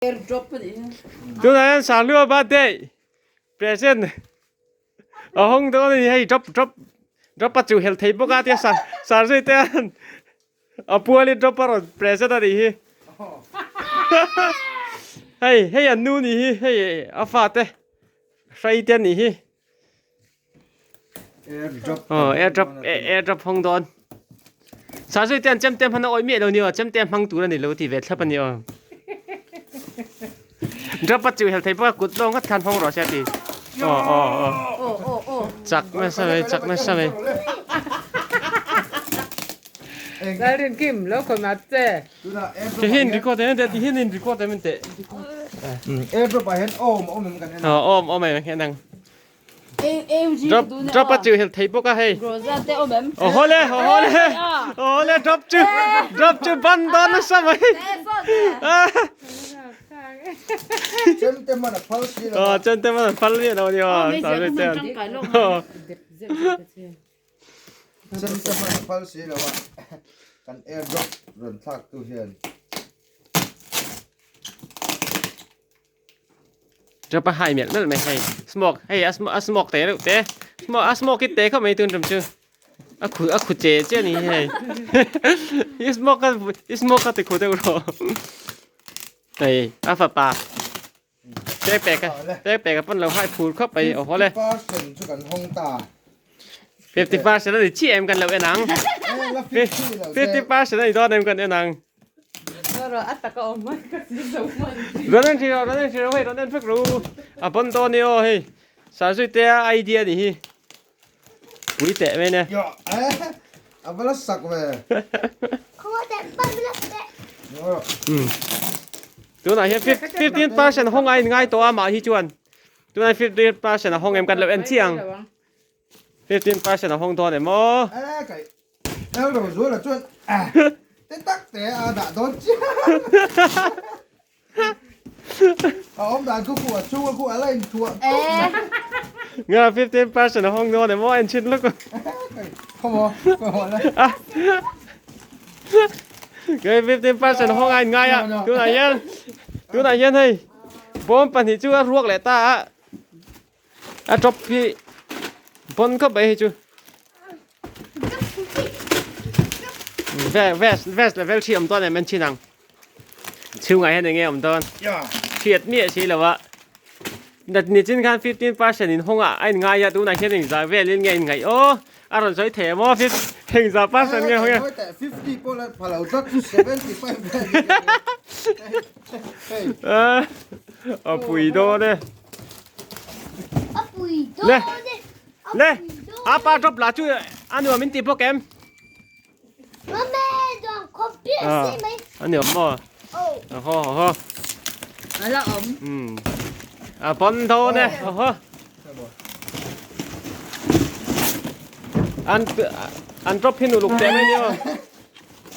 Airdrop a nih hi. Tunah hian Sahlua birthday present a hawng dawn a ni hei drop drop drop a chuh helh thei bawk a tia sa Sarzui te hian a pualin drop a rawn present a nih hi hei hei an nu nih hi hei a fate hrai te nih hi. Aw airdrop airdrop hawng dawn Sazui te an chemte hman a awih miah lo ni aw chemte hmang tur a ni lo ti ve thlap a ni aw drop a chu hel thei pawh a kut lawng nghat khan hawng rawh se a ti aw aw aw chak nasa mai chak nasa mai Lalrin Kim lo khawi mah che. Ti hian record em ti hian in record em teh. Airdrop ah hian awm awm em kan en. Awm awm em kan en. Drop drop a chu hel thei bawk a hei. Aw hawle aw hawle aw hawle drop chu drop chu ban dawn nasa mai. Chemte man a phal si lo. Aw chemte man a phal miah lo a ni aw. Chemte man a phal si lo a kan airdrop rawn thlak tu hian. Drop a hai melh melh mai hei smoke hei a a smoke te reuh te smoke a smoke hi te khawp mai tun tum chu a khu a khu che che a ni hei i smoke a i smoke a ti khu deuh rawh hei a fapa pek pek a pek pek a pawn lo hai phur khawp mai aw haw le Percent chu kan hawng ta. 50% a ni chiah em kan lo en ang 50% a ni dawn em kan en ang Rawn en hrih rawh rawn en hrih rawh hei rawn en vek rawh u a pawn dawn ni aw hei Sazui te a idea ni hi pui teh mai nia A va la sak ve Tunah hian 15% hawng a inngai tawh a mah hi chuan tunah 15% a hawng em kan lo en chiah ang. 15% a hawng dawn em aw? Eh kai el ro zual a chuan te tak te a dah dawn chiah. A awm dan khu khu a chhung a khu a la in thuah tawp mai. Nga 15% a hawng dawn em aw en chhin lawk. Kai khaw maw khaw maw le. Kai 15% hawng a in ngai a tunah hian tunah hian hei bawm pahnih chu a ruak leh ta a. A drop hi bon khawp mai hei chu. Vest vest level 3 awm dawn em en chin ang. Chhungah hian enge awm dawn. Hriat miah si lo a. Ni chin khan 15% in hawng ah a in ngai a tunah hian engzah velin nge in ngaih aw. A rawn sawi thei em aw engzah percent nge hawng e. 50 pawh la pha lo tlat 75 vel. A pui dawn e. Le le apa drop la chu a nuam in ti bawk em? A nuam maw? Aho aho. Ala awm. Um. A pawn dawn e. Aho. An an drop hin uluk teh mai ni aw.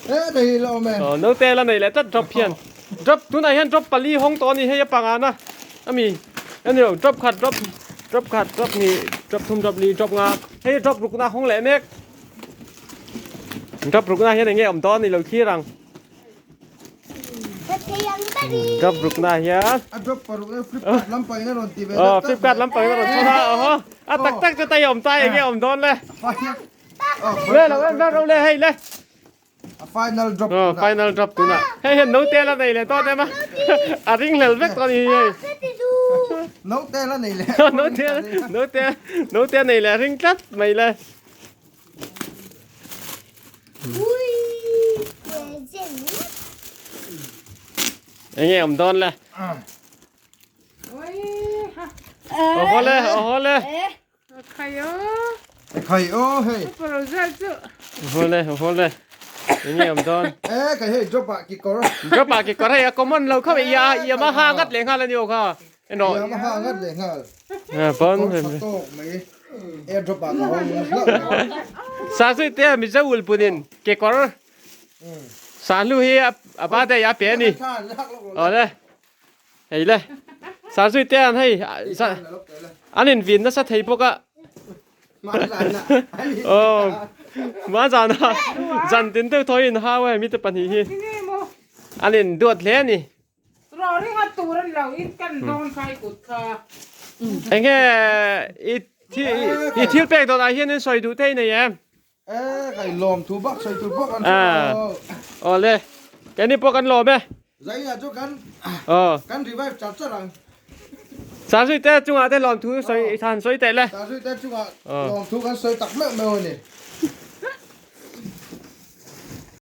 Eh nei la awm e. Aw naute la nei leh tlat drop hian. Drop tunah hian drop pali hawng tawh a ni hei a panga na ami a ni lo drop khat drop drop khat drop hnih drop thum drop li drop nga hei drop ruk na hawng leh mek. Drop ruk na hian enge awm dawn a ni lo thlir ang. Drop ruk na hian. A drop paruk na flipkart lampang in a rawn ti ve. Aw flipkart lampang in a rawn chhawn a aw a tak tak chu tai awm ta enge awm dawn le. Le lo en vek ro le hei le. A final drop tuna. Final drop tuna. Hei hian note la nei leh tawh em a. A ring hlel vek tawh a ni hei. Note la nei leh. Note note note nei leh ring tlat mai le. Enge awm dawn le. Aw le aw le. Khai o. Khai o hei. Proposal chu. Hole hole. Enge awm dawn. Eh kai hei drop ah kikawr. Drop ah kikawr hei a common lo khawp ia Yamaha ngat leh nghal ani aw kha. Eno. Yamaha ngat leh nghal. Ha bon. Tawk mai. Air drop ah ka hawng hlauh. Sa zui te mi zo ul punin kekawr. Sa hlu hi a ba dei a pe ani. Ole. Hei le, Sarzui te an hei an in vin nasa thei bawk a. Aw, ma zan a zan tin deuh thaw in hau a mi te pahnih hi. An in duat hle a ni. ringa tur an lo in kan dawn kha i kut kha. Enge i i thil pek dawn ah hian in sawi duh thei nei em? E kai lawm thu bak sawi tur bawk an hre lo. Awle keini pawh kan lawm e. Zaia chu kan kan revive char char ang. Sazui te chungah te lawm thu sawi han sawi teh le. Sazui te chungah lawm thu kan sawi tak meuh meuh a ni.